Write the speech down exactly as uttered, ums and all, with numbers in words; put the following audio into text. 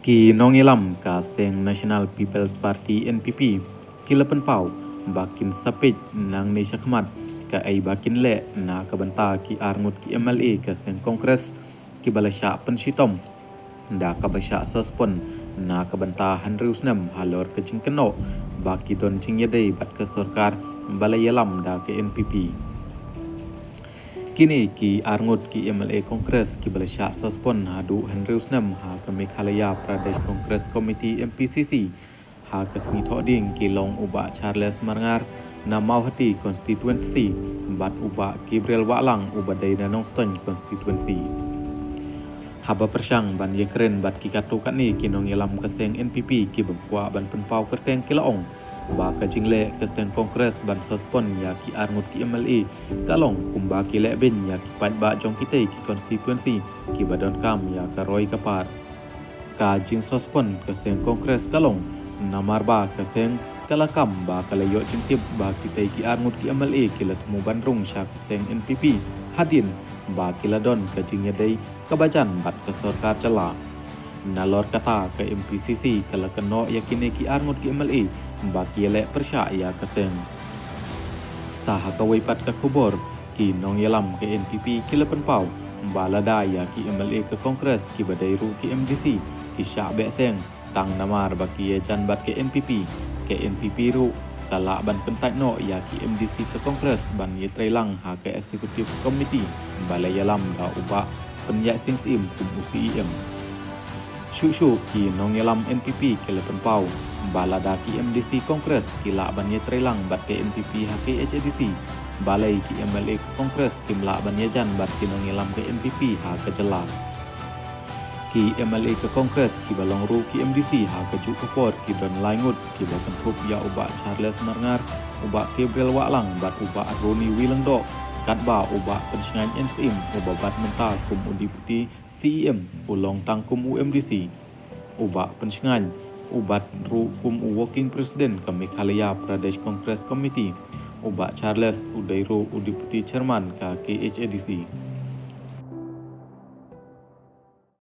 Ki nongïalam ka seng National People's Party N P P ki la pynpaw ba kin sa peit nangne shakhmat kaei ba kin leh na ka bynta ki arngut ki M L A ka seng Congress kiba la shah pynshitom da kaba shah suspend na ka bynta hynriew snem halor ka jingkynnoh ba ki don jingïadei bad ka sorkar ba la ïalam da ka N P P. Kine ki arngut ki M L A Congress kiba la shah suspend haduh hynriew snem ha ka Meghalaya Pradesh Congress Committee, M P C C, ha ka sngi Thohdieng ki long u Bah Charles Marngar na Mawhati Constituency bad u Bah Gabriel Wahlang uba dei na Nongstoiñ Constituency. Haba pyrshang ban ïakren bad ki katto katne ki nongïalam ka seng N P P kiba kwah ban pynpaw kyrteng ki la ong ba ka jingleh ka seng Congress ban suspend ïa ki arngut ki M L A ka long kumba ki leh beiñ ïa ki paidbah jong kitei ki constituency kiba donkam ïa ka roi ka par. Ka jingsuspend ka seng Congress ka long namar ba ka seng ka la kam ba ka la ïoh jingtip ba kitei ki arngut ki M L A ki la thmu ban rung sha ka seng N P P hadien ba ki la don ka jingïadei kaba jan bad ka sorkar jylla. Nalor kata ka M P C C ka la kynnoh ïa kine ki arngut ki M L A ba ki ïaleh pyrshah ïa ka seng. Sa ha kawei pat ka khubor, ki nongïalam ka N P P ki la pynpaw ba lada ïa ki M L A ka Congress kiba dei ruh ki M D C ki shah beh seng tang namar ba ki ïajan bad ka N P P, ka N P P ruh ka lah ban kyntait noh ïa ki M D C ka Congress ban ïatreilang ha ka Executive Committee ba la ïalam da u Bah Pynïaid Sing Syiem kum u C E M. Shuh shuh ki nongïalam N P P ki la pynpaw ba lada ki M D C Congress ki lah ban ïatreilang bad ka N P P ha ka H A D C, balei ki M L A ka Congress kim lah ban ïajan bad ki nongïalam ka N P P ha ka jylla. Ki M L A ka Congress kiba long ruh ki M D C ha kajuh ka por ki don lai ngut kiba kynthup ïa u Bah Charles Marngar, u Bah Gabriel Wahlang bad u Bah Ronnie W. Lyngdoh, katba u Bah Pynshngain N Syiem uba bat mynta kum u Deputy C E M u long tang kum u M D C. U Bah Pynshngain u bat ruh kum u Working President ka Meghalaya Pradesh Congress Committee. U Bah Charles u dei ruh u Deputy Chairman ka K H A D C.